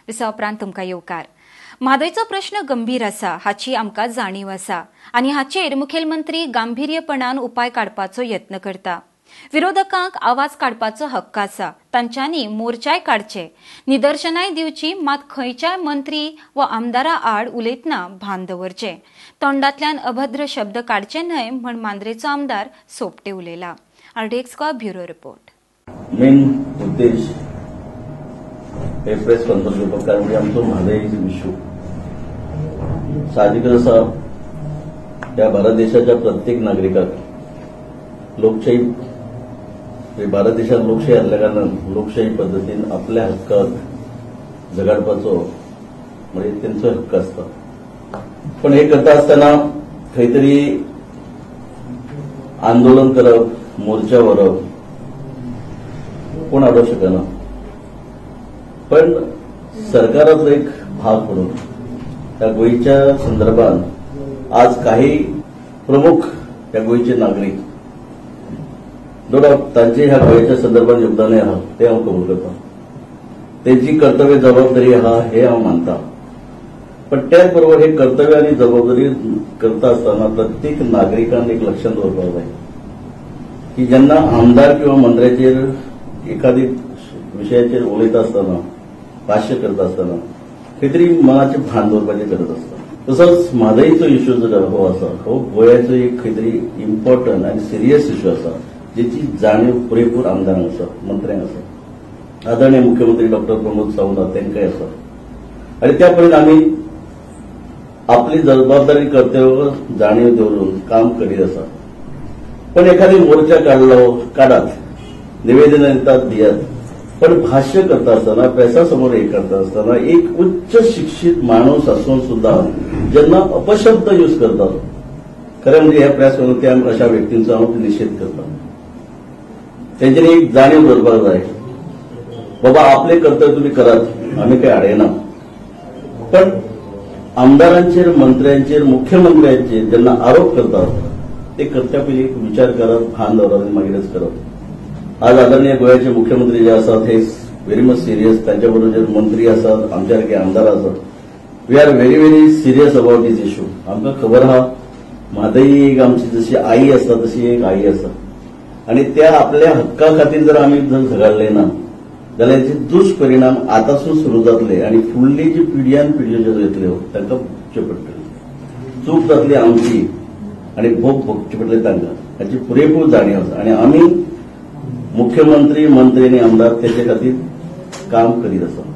विसवा उपरांत तुमकां येवकार. म्हादयचो प्रश्न गंभीर आसा हाची आमकां जाणीव आसा आनी हाचेर मुखेलमंत्री गांभीर्यपणान उपाय काडपाचो यत्न करता. विरोधकांक आवाज काडपाचो हक्क आसा, तांच्यांनी मोर्चाय काडचे, निदर्शनाय दिवची, मात खंयच्याय मंत्री वा आमदारा आड उलयतना भान दवरचें, तोंडांतल्यान अभद्र शब्द काडचे न्हय म्हण मांद्रेचो आमदार Sopte उलयला. RDX Goa bureau report. Main उद्देश हे प्रेस कॉन्फरन्स घेवपाक कारण म्हणजे आमचो म्हादय इश्यू साहजिकच आसा. त्या भारत देशाच्या प्रत्येक नागरिकाक लोकशाही, भारत देशात लोकशाही आसल्या कारणान लोकशाही पद्दतीन आपल्या हक्काक झगडपाचो म्हणजे तेंचो हक्क आसता. पण हे करता आसतना खंय तरी आंदोलन करप, मोर्चा व्हरप कोण आडोवंक शकना, पण सरकाराचो एक भाग म्हणून त्या गोंयच्या संदर्भात आज काही प्रमुख ह्या गोंयचे नागरीक नो डावट तांचे ह्या गोंयच्या संदर्भात योगदानय आहा ते हांव कबूल करता, तेंची कर्तव्य जबाबदारी आहा हे हांव मानता. पण त्याच बरोबर हे कर्तव्य आनी जबाबदारी करता आसतना प्रत्येक नागरिकान एक लक्षात दवरपाक जाय की जेन्ना आमदार किंवा मंत्र्याचेर एखादी विशयाचेर उलयता आसतना, भाश्य करता आसतना खंय तरी मनाचें भान दवरपाची गरज आसता. तसोच म्हादयचो इश्यू जो हो आसा हो गोंयाचो एक खंय तरी इम्पॉर्टंट आनी सिरियस इश्यू आसा जेची जाणीव पुरेपूर आमदारांक आसा, मंत्र्यांक आसा, आदरणीय मुख्यमंत्री डॉक्टर प्रमोद सावंत तांकांय आसा. आनी त्या परेन आमी आपली जबाबदारी कर्तव्य जाणीव दवरून काम करीत आसा. पण एखादी मोर्चा काडलो काडात, निवेदन दितात दियात, पण भाष्य करता आसतना, प्रेसा समोर हे करता आसतना एक उच्च शिक्षित माणूस आसून सुद्धा जेन्ना अपशब्द यूज करतात, खरें म्हणजे ह्या प्रेस त्या अशा व्यक्तींचो हांव निशेध करता. तेंच्यांनी एक जाणीव दवरपाक जाय, बाबा आपले कर्तव्य तुमी करात, आमी काही आडयना. पण आमदारांचेर, मंत्र्यांचेर, मुख्यमंत्र्यांचेर जेन्ना आरोप करतात ते करच्या पयलीं एक विचार करात, भान दवरात आनी मागीरच करप. आज आदरणीय गोंयाचे मुख्यमंत्री जे आसात हे व्हेरी मच सिरियस, तांच्या बरोबर जे मंत्री आसात, आमच्या सारके आमदार आसात, we are very very serious about this issue. आमकां खबर आहा म्हादय एक आमची जशी आई आसा तशी एक आई आसा आनी त्या आपल्या हक्का खातीर जर आमी जर झगडले ना जाल्यार हेचे दुष्परिणाम आतांसून सुरू जातले आनी फुडली जी पिढयान पिढयो ज्यो येतल्यो तांकां भोगचे पडटले. चूक जातली आमची आनी भोग भोगचे पडटले तांकां, हाची पुरेपूर जाणीव आसा आनी आमी मुख्यमंत्री, मंत्री आनी आमदार तेचे खातीर काम करीत आसा.